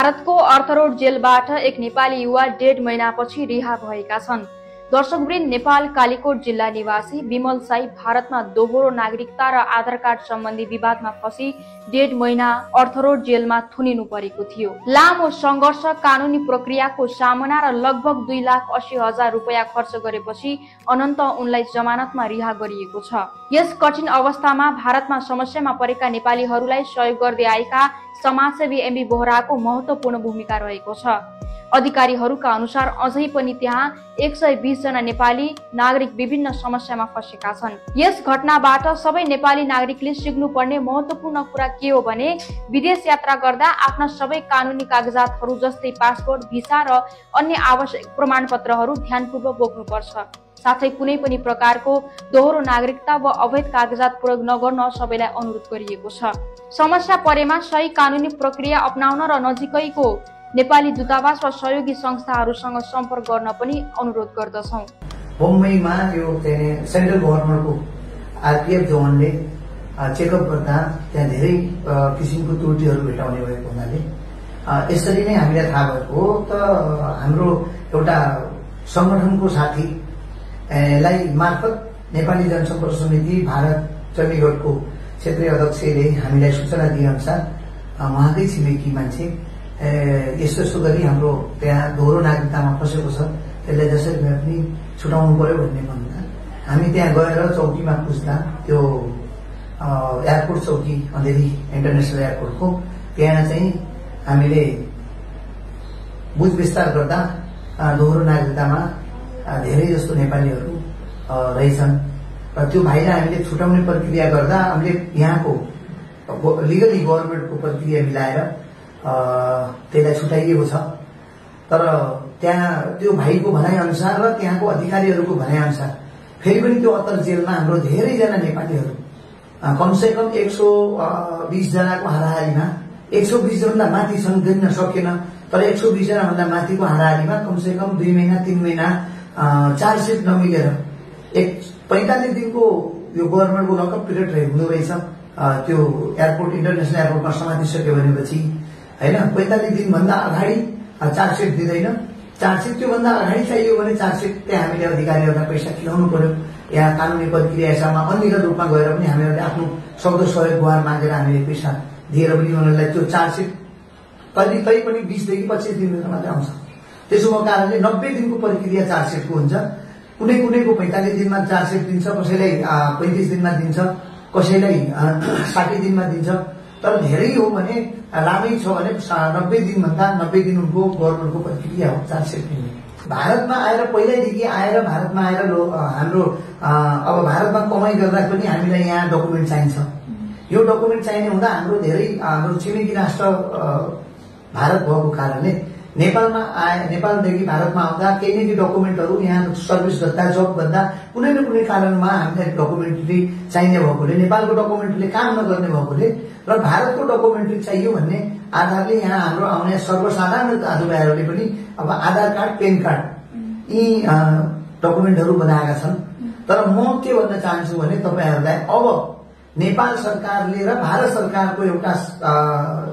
भारतको अर्थरोड जेलबाट एक नेपाली युवा 1.5 महिनापछि रिहा भएका छन्। दर्शकवृन्द, नेपाल कालीकोट जिल्ला निवासी विमल साई भारतमा दोहोरो नागरिकता र आधार कार्ड सम्बन्धी विवादमा फसी 1.5 महिना अर्थरोड जेलमा थुनिनु परेको थियो। लामो संघर्ष, कानूनी प्रक्रियाको सामना र लगभग 2,80,000 रुपैयाँ खर्च गरेपछि अनन्त उनलाई जमानतमा रिहा गरिएको छ। यस कठिन अवस्थामा भारतमा समस्यामा परेका नेपालीहरूलाई सहयोग गर्दै आएका समाजसेवी एमबी बोहराको महत्वपूर्ण भूमिका रहेको छ। अधिकारीहरूका अनुसार अझै पनि त्यहाँ 120 जना नेपाली नागरिक विभिन्न समस्यामा फँसेका छन्। यस घटनाबाट सबै नेपाली नागरिकले सिक्नुपर्ने महत्वपूर्ण कुरा के हो भने विदेश यात्रा गर्दा आफ्ना सबै कानूनी कागजातहरू जस्तै पासपोर्ट, भिसा र अन्य आवश्यक प्रमाणपत्रहरू ध्यानपूर्वक बोक्नुपर्छ। साथै कुनै पनि प्रकारको दोहोरो नागरिकता वा अवैध कागजात प्रयोग नगर्न सबैलाई अनुरोध गरिएको छ। समस्या परेमा सही कानूनी प्रक्रिया अपनाउन र नजिकैको नेपाली दूतावास वा सहयोगी संस्थाहरूसँग सम्पर्क गर्न पनि अनुरोध गर्दछौं। बम्बईमा यो सेन्ट्रल गभर्नमेन्टको आरपीएफ जवानले चेकअप गर्दा त्यहाँ धेरै किसिमको त्रुटिहरू भेटाउने भएको हुनाले यसरी नै हामीलाई थाहा भएको हो। त हाम्रो एउटा संगठनको साथीलाई मार्फत नेपाली जनसम्पर्क समिति भारत चण्डीगढको क्षेत्रीय अध्यक्षले हामीलाई सूचना दिए अनुसार उहाँकै छिमेकी मान्छे यस्तो गरी हाम्रो त्यहाँ दोहोरो नागरिकतामा फसेको छ, त्यसलाई जसरी भए पनि छुटाउनु पर्यो भन्ने भन्दा हामी त्यहाँ गएर चौकीमा पुस्दा त्यो एयरपोर्ट चौकी अँधेरी इन्टरनेसनल एयरपोर्टको त्यहाँ चाहिँ हामीले बुझविस्तार गर्दा दोहोरो नागरिकतामा धेरै जस्तो नेपालीहरू रहेछन् र त्यो भाइलाई हामीले छुटाउने प्रक्रिया गर्दा हामीले यहाँको लिगली गभर्नमेन्टको प्रक्रिया मिलाएर त्यसलाई छुटाइएको छ। तर त्यहाँ त्यो भाइको भनाइ अनुसार र त्यहाँको अधिकारीहरूको भनाइ अनुसार फेरि पनि त्यो अत्तर जेलमा हाम्रो धेरैजना नेपालीहरू कमसे कम 120 जनाको हाराहारीमा 120 भन्दा माथि छन्, गिन्न सकेन, तर 120 जना भन्दा माथिको हाराहारीमा कमसे कम 2 महिना 3 महिना चार्जसिट नमिलेर 45 दिनको यो गभर्नमेन्टको लकअप पिरियड हुँदो रहेछ। त्यो एयरपोर्ट इन्टरनेसनल एयरपोर्टमा समातिसक्यो भनेपछि हैन 45 दिन भन्दा अगाडि चार्जसिट दिँदैन। चार्जसिट त्यो भन्दा अगाडि चाहियो भने चार्जसिट त्यहाँ हामीले अधिकारीहरूलाई पैसा खिलाउनु पर्यो। यहाँ कानूनी प्रक्रिया यसमा अन्यगत रूपमा गएर पनि हामीहरूले आफ्नो सक्दो सहयोग गुहार मागेर हामीले पैसा दिएर पनि उनीहरूलाई त्यो चार्जसिट कहिलेकाहीँ पनि 20 देखि 25 दिनभित्र मात्रै आउँछ। त्यसो भएको कारणले 90 दिनको प्रक्रिया चार्जसिटको हुन्छ। कुनैको 45 दिनमा चार्जसिट दिन्छ, कसैलाई 35 दिनमा दिन्छ, कसैलाई 60 दिनमा दिन्छ। तर धेरै हो भने लामै छ भने 90 दिन भन्दा 90 दिन उनको गभर्नमेन्टको प्रक्रिया हो चार्जसिट दिने। भारतमा आएर पहिल्यैदेखि आएर भारतमा आएर हाम्रो अब भारतमा कमाइ गर्दा पनि हामीलाई यहाँ डकुमेन्ट चाहिन्छ। यो डकुमेन्ट चाहिने हुँदा हाम्रो छिमेकी राष्ट्र भारत भएको कारणले नेपालदेखि भारतमा आउँदा केही न केही डकुमेन्टहरू यहाँ सर्भिस गर्दा जब गर्दा कुनै न कुनै कारणमा हामीलाई डकुमेन्ट्री चाहिने भएकोले, नेपालको डकुमेन्ट्रीले काम नगर्ने भएकोले र भारतको डकुमेन्ट्री चाहियो भन्ने आधारले यहाँ हाम्रो आउने सर्वसाधारण दाजुभाइहरूले पनि अब आधार कार्ड, पेन कार्ड यी डकुमेन्टहरू बनाएका छन्। तर म के भन्न चाहन्छु भने तपाईहरूलाई अब नेपाल सरकारले र भारत सरकारको एउटा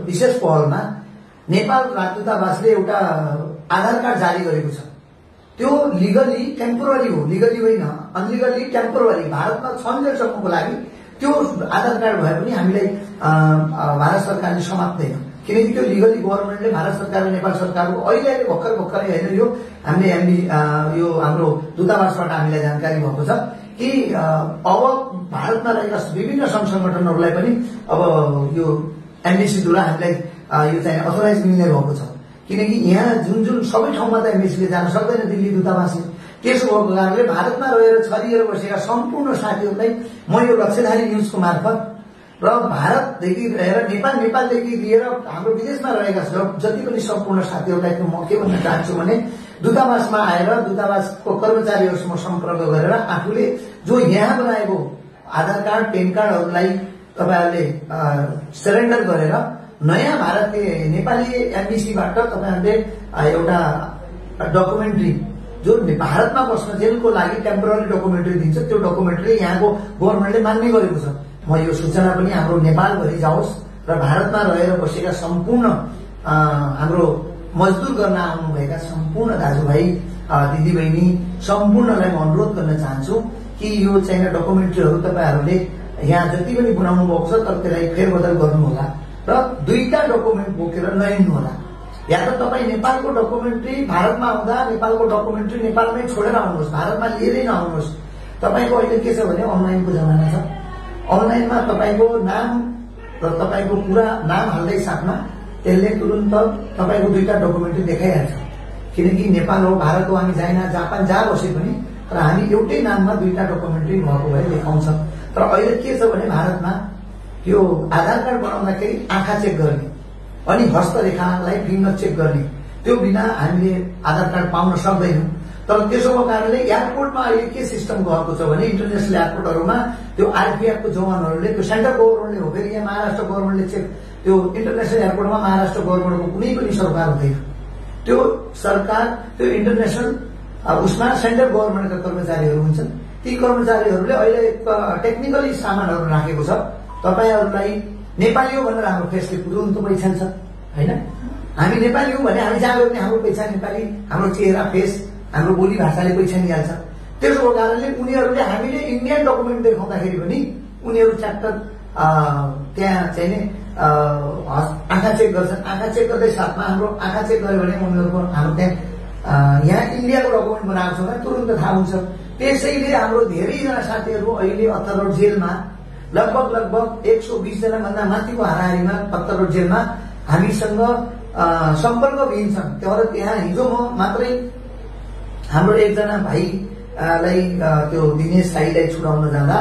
विशेष पहलमा नेपाल राजदूतावासले एउटा आधार कार्ड जारी गरेको छ। त्यो लिगली टेम्पोररी हो, लिगली होइन, अनलिगली टेम्पोररी। भारतमा 6 महिनासम्मको लागि त्यो आधार कार्ड भए पनि हामीलाई भारत सरकारले समात्दैन, किनकि त्यो लिगली गभर्नमेन्टले भारत सरकार र नेपाल सरकारको अहिले भर्खरै होइन, यो हामीले यो हाम्रो दूतावासबाट हामीलाई जानकारी भएको छ कि अब भारतमा रहेका विभिन्न संघ संगठनहरूलाई पनि अब यो एमबीसीद्वारा हामीलाई यो चाहिँ अथोराइज मिल्ने भएको छ। किनकि यहाँ जुन सबै ठाउँमा त एमबीसीले जान सक्दैन, दिल्ली दूतावासले। त्यसो भएको कारणले भारतमा रहेर छरिएर बसेका सम्पूर्ण साथीहरूलाई म यो लक्ष्यधारी न्युजको मार्फत र भारतदेखि रहेर नेपालदेखि लिएर हाम्रो विदेशमा रहेका जति पनि सम्पूर्ण साथीहरूलाई म के भन्न चाहन्छु भने दूतावासमा आएर दूतावासको कर्मचारीहरूसँग सम्पर्क गरेर आफूले जो यहाँ बनाएको आधार कार्ड, पेन कार्डहरूलाई तपाईहरूले सरेन्डर गरेर नयाँ भारतीय नेपाली एमबीसीबाट तपाईहरूले एउटा डकुमेन्ट्री जो भारतमा बस्न जेलको लागि टेम्पोररी डकुमेन्ट्री दिन्छ, त्यो डकुमेन्ट्री यहाँको गभर्नमेन्टले मान्ने गरेको छ। म यो सूचना पनि हाम्रो नेपालभरि जाओस् र भारतमा रहेर बसेका सम्पूर्ण हाम्रो मजदुर गर्न आउनुभएका सम्पूर्ण दाजुभाइ दिदीबहिनी सम्पूर्णलाई म अनुरोध गर्न चाहन्छु कि यो चाहिँ डकुमेन्ट्रीहरू तपाईँहरूले यहाँ जति पनि बनाउनु भएको छ तर त्यसलाई फेरबदल गर्नुहोला र दुईटा डकुमेन्ट बोकेर नहिँड्नुहोला। या त तपाईँ नेपालको डकुमेन्ट्री भारतमा आउँदा नेपालको डकुमेन्ट्री नेपालमै छोडेर आउनुहोस्, भारतमा लिएरै नआउनुहोस्। तपाईँको अहिले के छ भने अनलाइनको जमाना छ। अनलाइनमा तपाईँको नाम र तपाईँको पुरा नाम हाल्दै साथमा त्यसले तुरुन्त तपाईँको दुईटा डकुमेन्ट्री देखाइहाल्छ। किनकि नेपाल हो, भारत हो, हामी चाइना जापान जहाँ बसे पनि तर हामी एउटै नाममा दुईटा डकुमेन्ट्री भएको भए देखाउँछ। तर अहिले के छ भने भारतमा यो आधार कार्ड बनाउँदाखेरि आँखा चेक गर्ने अनि हस्तरेखालाई फिङ्गर चेक गर्ने, त्यो बिना हामीले आधार कार्ड पाउन सक्दैनौँ। तर त्यसोको कारणले एयरपोर्टमा अहिले के सिस्टम गएको छ भने इन्टरनेसनल एयरपोर्टहरूमा त्यो आरपीएफको जवानहरूले, त्यो सेन्ट्रल गभर्मेन्टले हो, फेरि यहाँ महाराष्ट्र गभर्मेन्टले चेक, त्यो इन्टरनेसनल एयरपोर्टमा महाराष्ट्र गभर्मेन्टको कुनै पनि सरकार हुँदैन। त्यो सरकार, त्यो इन्टरनेसनल उसमा सेन्ट्रल गभर्मेन्टका कर्मचारीहरू हुन्छन्। ती कर्मचारीहरूले अहिले टेक्निकली सामानहरू राखेको छ। तपाईँहरूलाई नेपाली हो भनेर हाम्रो फेसले तुरुन्त पहिचान छ होइन। हामी नेपाली हो भने हामी जहाँ गयो भने हाम्रो पहिचान नेपाली, हाम्रो चेहरा फेस, हाम्रो बोली भाषाले पहिचानिहाल्छ। त्यसको कारणले उनीहरूले हामीले इन्डियन डकुमेन्ट देखाउँदाखेरि पनि उनीहरू च्याप्टर त्यहाँ चाहिँ नि आँखा चेक गर्छन्। आँखा चेक गर्दै साथमा हाम्रो आँखा चेक गर्यो भने उनीहरूको हाम्रो त्यहाँ यहाँ इन्डियाको डकुमेन्ट बनाएको छ भने तुरुन्त थाहा हुन्छ। त्यसैले हाम्रो धेरैजना साथीहरू अहिले अत्तरोड जेलमा लगभग 120 जना भन्दा माथिको हाराहारीमा अत्तरोड जेलमा हामीसँग सम्पर्कविहीन छन्। त्यहाँ हिजो म मात्रै हाम्रो एकजना भाइलाई त्यो दिनेश साईलाई छुडाउन जाँदा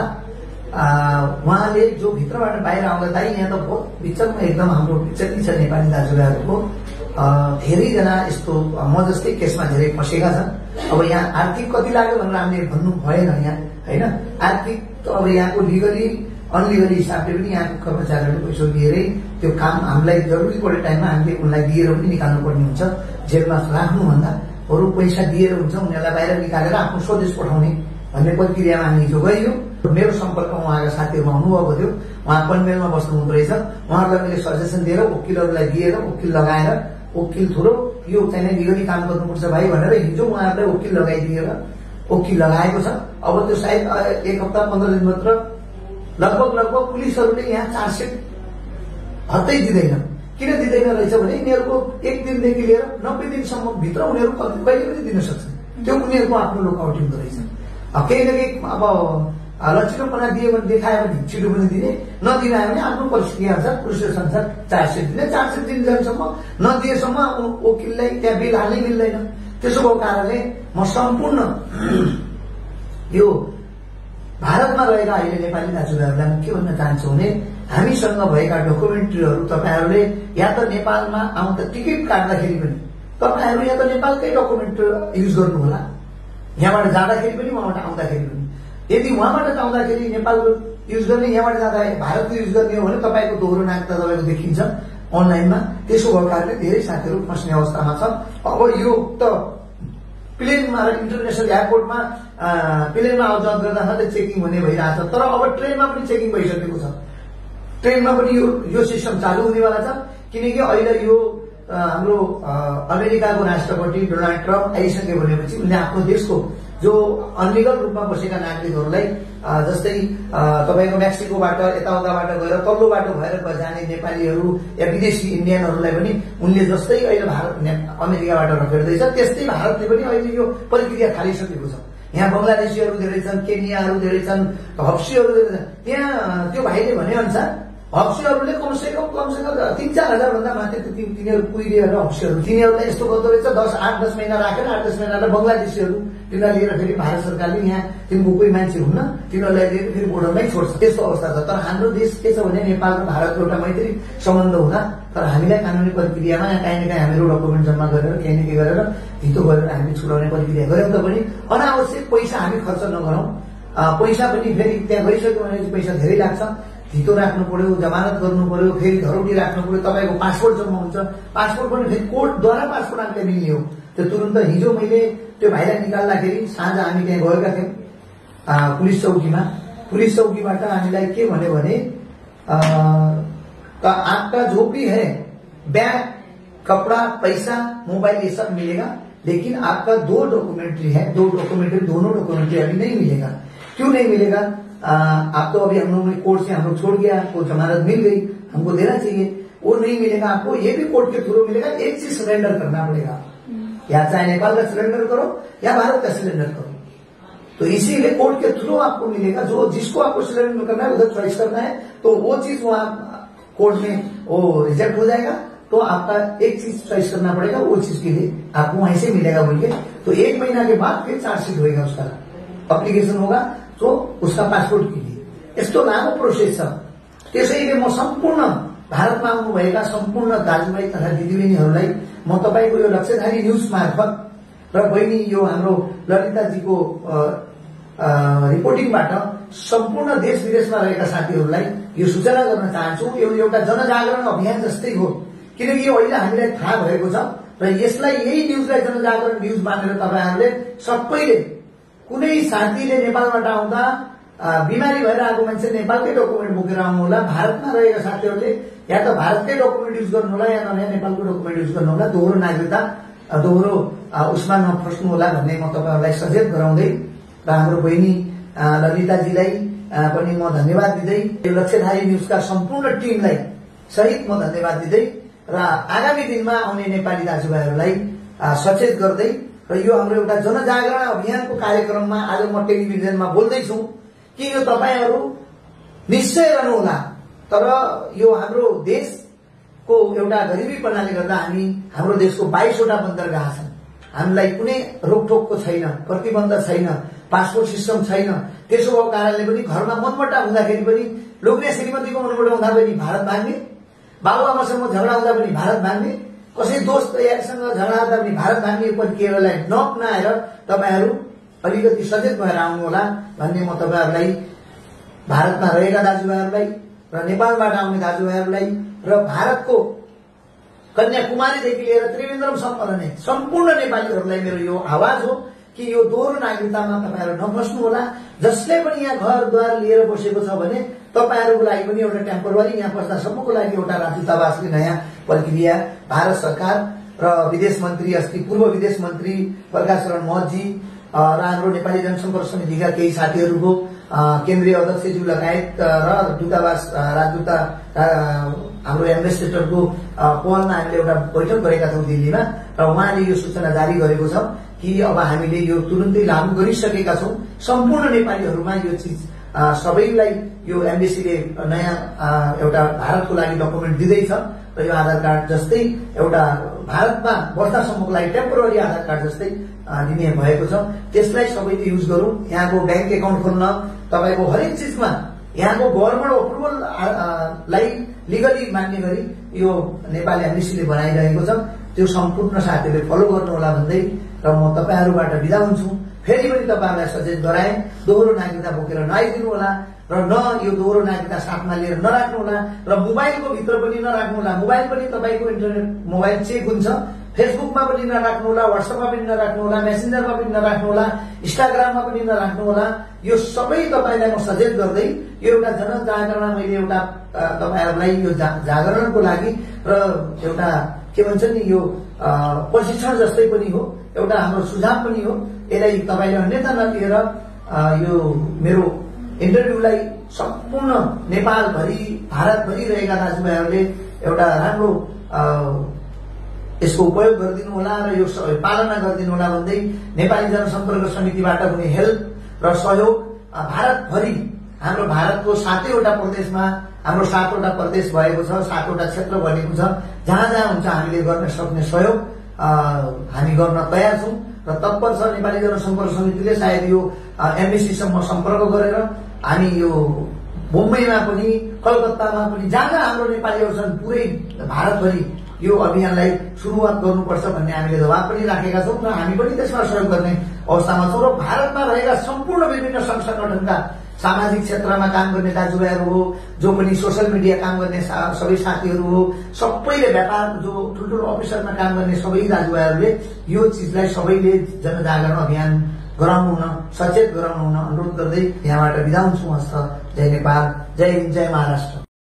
उहाँले जो भित्रबाट बाहिर आउँदा दाइ यहाँ त बहुत बिचमा एकदम हाम्रो जति छ नेपाली दाजुभाइहरूको धेरैजना यस्तो म जस्तै केसमा धेरै फँसेका छन्। अब यहाँ आर्थिक कति लाग्यो भनेर हामीले भन्नु भएन यहाँ होइन। आर्थिक त अब यहाँको लिगली अनलिगली हिसाबले पनि यहाँको कर्मचारीहरूले पैसा दिएरै त्यो काम हामीलाई जरुरी परेको टाइममा हामीले उनलाई दिएर पनि निकाल्नुपर्ने हुन्छ। जेलमा राख्नुभन्दा अरू पैसा दिएर हुन्छ उनीहरूलाई बाहिर निकालेर आफ्नो स्वदेश पठाउने भन्ने प्रक्रियामा हामी हिजो गइयो। मेरो सम्पर्कमा उहाँका साथीहरू आउनुभएको थियो, उहाँ पनमेलमा बस्नु हुँदो रहेछ। उहाँहरूलाई मैले सजेसन दिएर वकिलहरूलाई दिएर वकिल लगाएर वकिल थुरो यो चाहिँ लिगली काम गर्नुपर्छ भाइ भनेर हिजो उहाँहरूलाई वकिल लगाइदिएर वकिल लगाएको छ। अब त्यो सायद 1 हप्ता 15 दिन मात्र लगभग पुलिसहरूले यहाँ चार्जसिट हत्तै दिँदैन। किन दिँदैन रहेछ भने यिनीहरूको 1 दिनदेखि लिएर 90 दिनसम्म भित्र उनीहरू कहिले पनि दिन सक्छन्। त्यो उनीहरूको आफ्नो लोकआउट हुँदो रहेछ। केही न केही अब लचिलोपना दियो भने देखायो भने छिटो पनि दिने, नदिने भने आफ्नो परिस्थिति अनुसार प्रोसेस अनुसार चार्जसिट दिने। चार्जसिट दिनसम्म नदिएसम्म वकिललाई त्यहाँ बिल हाल्नै मिल्दैन। त्यसो भएको कारणले म सम्पूर्ण यो भारतमा रहेर अहिले नेपाली दाजुभाइहरूलाई म के भन्न चाहन्छु भने हामीसँग भएका डकुमेन्ट्रीहरू तपाईँहरूले या त नेपालमा आउँदा टिकट काट्दाखेरि पनि तपाईँहरू या त नेपालकै डकुमेन्ट युज गर्नुहोला, यहाँबाट जाँदाखेरि पनि उहाँबाट आउँदाखेरि पनि। यदि उहाँबाट आउँदाखेरि नेपालको युज गर्ने, यहाँबाट जाँदा भारतको युज गर्ने हो भने तपाईँको दोहोरो नागरिकता तपाईँको देखिन्छ अनलाइनमा। त्यसो भएको कारणले धेरै साथीहरू फस्ने अवस्थामा छ। अब यो त प्लेनमा र इन्टरनेसनल एयरपोर्टमा प्लेनमा आउजाउ गर्दा मात्रै चेकिङ हुने भइरहेछ। तर अब ट्रेनमा पनि चेकिङ भइसकेको छ। ट्रेनमा पनि यो सिस्टम चालू हुनेवाला छ। किनकि अहिले यो हाम्रो अमेरिकाको राष्ट्रपति डोनाल्ड ट्रम्प आइसक्यो भनेपछि उनले आफ्नो देशको जो अनलिगल रूपमा बसेका नागरिकहरूलाई जस्तै तपाईँको मेक्सिकोबाट यताउताबाट गएर तल्लो बाटो भएर जाने नेपालीहरू या विदेशी इन्डियनहरूलाई पनि उनले जस्तै अहिले भारत अमेरिकाबाट रखेर्दैछ त्यस्तै भारतले पनि अहिले यो प्रक्रिया थालिसकेको छ। यहाँ बङ्गलादेशीहरू धेरै छन्, केनियाहरू धेरै छन्, हप्सीहरू धेरै छन्। त्यहाँ त्यो भाइले भने अनुसार हप्सीहरूले कमसेकम 3-4 हजार भन्दा माथि तिनीहरू पुगिदिएर हप्सीहरू तिनीहरूलाई यस्तो गर्दो रहेछ। 8-10 महिना राखेर 8-10 महिनालाई बङ्गलादेशीहरू तिनीहरूलाई लिएर फेरि भारत सरकारले यहाँ तिनीहरूको कोही मान्छे हुन्न तिनीहरूलाई लिएर फेरि बोर्डरमै छोड्छ। त्यस्तो अवस्था छ। तर हाम्रो देश के छ भने नेपाल र भारतको एउटा मैत्री सम्बन्ध हुँदा तर हामीलाई कानुनी प्रक्रियामा काहीँ न काहीँ हामीहरू डकुमेन्ट जम्मा गरेर केही न केही गरेर धितो गरेर हामी छुटाउने प्रक्रिया गऱ्यौँ तापनि अनावश्यक पैसा हामी खर्च नगरौँ। पैसा पनि फेरि त्यहाँ गइसक्यो भने पैसा धेरै लाग्छ। धितो राख्नु पर्यो, जमानत गर्नु पर्यो, फेरि धरोटी राख्नु पर्यो, तपाईँको पासपोर्ट जम्मा हुन्छ। पासपोर्ट पनि फेरि कोर्टद्वारा पासपोर्ट हामीलाई मिल्ने हो। त्यो तुरन्त हिजो मैले त्यो भाइलाई निकाल्दाखेरि साँझ हामी त्यहाँ गएका थियौँ पुलिस चौकीमा। पुलिस चौकीबाट हामीलाई के भन्यो भने आपका जो भी है बैग कपड़ा, पैसा, मोबाइल ये सब मिलेगा, लेकिन आपका 2 डॉक्यूमेंट्री है, 2 डॉक्यूमेंट्री, दोनों डॉक्यूमेंट्री अभी नहीं मिलेगा। क्यों नहीं मिलेगा? आप तो अभी हम लोगों ने कोर्ट से हम लोग छोड़ गया, आपको जमानत मिल गई, हमको देना चाहिए, वो नहीं मिलेगा आपको। ये भी कोर्ट के थ्रू मिलेगा। एक चीज सरेंडर करना पड़ेगा, या चाहे नेपाल का सिलेंडर करो या भारत का सिलेंडर करो। तो इसीलिए कोर्ट के थ्रू आपको मिलेगा। जो जिसको आपको सिलेंडर करना है उधर चॉइस करना है, तो वो चीज वहां कोर्ट में वो रिजेक्ट हो जाएगा, तो आपका एक चीज चॉइस करना पड़ेगा, वो चीज के लिए आपको वहीं से मिलेगा बोलिए। तो 1 महीना के बाद फिर चार्जशीट होगा, उसका अप्लिकेशन होगा, तो उसका पासपोर्ट के लिए यस्तो लामो प्रोसेस छ। त्यसैले म सम्पूर्ण भारतमा आउनुभएका सम्पूर्ण दाजुभाइ तथा दिदीबहिनीहरूलाई म तपाईँको यो लक्ष्यधारी न्यूज मार्फत र बहिनी यो हाम्रो ललिताजीको रिपोर्टिङबाट सम्पूर्ण देश विदेशमा रहेका साथीहरूलाई यो सूचना गर्न चाहन्छु। यो एउटा जनजागरण अभियान जस्तै हो, किनकि यो अहिले हामीलाई थाहा भएको छ र यसलाई यही न्यूजलाई जनजागरण न्यूज मानेर तपाईँहरूले सबैले, कुनै साथीले नेपालबाट आउँदा बिमारी भएर आएको मान्छे नेपालकै डकुमेन्ट बोकेर आउनु होला। भारतमा रहेका साथीहरूले या त भारतकै डकुमेन्ट युज गर्नु होला या नयाँ नेपालको डकुमेन्ट युज गर्नु होला। दोहोरो नागरिकता, दोहोरो उसमा नफस्नु होला भन्ने म तपाईँहरूलाई सचेत गराउँदै र हाम्रो बहिनी ललिताजीलाई पनि म धन्यवाद दिँदै, यो लक्ष्यधारी न्यूजका सम्पूर्ण टिमलाई सहित म धन्यवाद दिँदै र आगामी दिनमा आउने नेपाली दाजुभाइहरूलाई सचेत गर्दै र यो हाम्रो एउटा जनजागरण अभियानको कार्यक्रममा आज म टेलिभिजनमा बोल्दैछु कि यो तपाईहरू निश्चय रहनुहोला। तर यो हाम्रो देशको एउटा गरिबीपनाले गर्दा हाम्रो देशको 22वटा बन्दरगाह छन्। हामीलाई कुनै रोकटोकको छैन, प्रतिबन्ध छैन, पासपोर्ट सिस्टम छैन। त्यसो भएको कारणले पनि घरमा मनमुटाव हुँदाखेरि पनि, लोग्ने श्रीमतीको मनमुटाव हुँदा पनि भारत भाग्ने, बाबुआमासँग झगडा हुँदा पनि भारत भाग्ने, कसै दोस्त यारसँग झगडा हुँदा पनि भारत भाग्ने प्रक्रियालाई नअपनाएर तपाईहरू अलिकति सचेत भएर आउनुहोला भन्ने म तपाईहरूलाई, भारतमा रहेका दाजुभाइहरूलाई र नेपालबाट आउने दाजुभाइहरूलाई र भारतको कन्याकुमारीदेखि लिएर त्रिवेन्द्रमसम्म रहने सम्पूर्ण नेपालीहरूलाई मेरो यो आवाज हो कि यो दोहोरो नागरिकतामा तपाईँहरू नफस्नुहोला। जसले पनि यहाँ घरद्वार लिएर बसेको छ भने तपाईँहरूको लागि पनि एउटा टेम्पोररी यहाँ बस्दासम्मको लागि एउटा राजदूतावासले नयाँ प्रक्रिया भारत सरकार र विदेश मन्त्री, अस्ति पूर्व विदेश मन्त्री प्रकाश शरण महतजी र हाम्रो नेपाली जनसम्पर्क समितिका केही साथीहरूको केन्द्रीय अध्यक्षज्यू लगायत र दूतावास राजदूता हाम्रो एम्बेसेडरको पहलमा हामीले एउटा बैठक गरेका छौँ दिल्लीमा र उहाँले यो सूचना जारी गरेको छ कि अब हामीले यो तुरुन्तै लागू गरिसकेका छौँ। सम्पूर्ण नेपालीहरूमा यो चिज सबैलाई यो एम्बेसीले नयाँ एउटा भारतको लागि डकुमेन्ट दिँदैछ र यो आधार कार्ड जस्तै एउटा भारतमा बस्दासम्मको लागि टेम्पोररी आधार कार्ड जस्तै दिने भएको छ। त्यसलाई सबैले युज गरौँ। यहाँको ब्याङ्क एकाउन्ट खोल्न, तपाईँको हरेक चिजमा यहाँको गभर्नमेन्ट अप्रुभललाई लिगली मान्ने गरी यो नेपाल एम्बेसीले बनाइरहेको छ। त्यो सम्पूर्ण साथीहरूले फलो गर्नुहोला भन्दै र म तपाईँहरूबाट बिदा हुन्छु। फेरि पनि तपाईँहरूलाई सचेत गराए, दोहोरो नागरिकता बोकेर नआइदिनु होला र न यो दोहोरो नागरिकता साथमा लिएर नराख्नु होला र मोबाइलको भित्र पनि नराख्नु होला। मोबाइल पनि तपाईँको इन्टरनेट मोबाइल चेक हुन्छ, फेसबुकमा पनि नराख्नु होला, व्हाट्सएपमा पनि नराख्नु होला, मेसेन्जरमा पनि नराख्नु होला, इन्स्टाग्राममा पनि नराख्नु होला। यो सबै तपाईँलाई म सचेत गर्दै यो एउटा जनजागरण मैले एउटा तपाईँहरूलाई यो जागरणको लागि र एउटा के भन्छ नि यो प्रशिक्षण जस्तै पनि हो, एउटा हाम्रो सुझाव पनि हो। यसलाई तपाईँले अन्यथा नलिएर यो मेरो इन्टरभ्यूलाई सम्पूर्ण नेपालभरि भारतभरि रहेका दाजुभाइहरूले एउटा राम्रो यसको उपयोग गरिदिनु होला र यो पालना गरिदिनु होला भन्दै नेपाली जनसम्पर्क समितिबाट हुने हेल्प र सहयोग भारतभरि हाम्रो भारतको 7वटा प्रदेशमा हाम्रो 7वटा प्रदेश भएको छ, 7वटा क्षेत्र बनेको छ। जहाँ जहाँ हुन्छ हामीले गर्न सक्ने सहयोग हामी गर्न तयार छौँ र तत्पर छ नेपाली जनसम्पर्क समितिले। सायद यो एमबीसीसम्म सम्पर्क गरेर हामी यो मुम्बईमा पनि, कलकत्तामा पनि, जहाँ जहाँ हाम्रो नेपालीहरू छन् पुरै भारतभरि यो अभियानलाई सुरुवात गर्नुपर्छ भन्ने हामीले दबाब पनि राखेका छौँ र हामी पनि त्यसमा सहयोग गर्ने अवस्थामा छौँ। र भारतमा रहेका सम्पूर्ण विभिन्न सङ्घ संगठनका सामाजिक क्षेत्रमा काम गर्ने दाजुभाइहरू हो, जो पनि सोसियल मिडिया काम गर्ने सबै साथीहरू हो, सबैले व्यापार जो ठुल्ठुलो अफिसरमा काम गर्ने सबै दाजुभाइहरूले यो चिजलाई सबैले जनजागरण अभियान गराउनु हुन, सचेत गराउनु हुन अनुरोध गर्दै यहाँबाट बिदा हुन्छु। हस्त। जय नेपाल, जय हिन्द, जय महाराष्ट्र।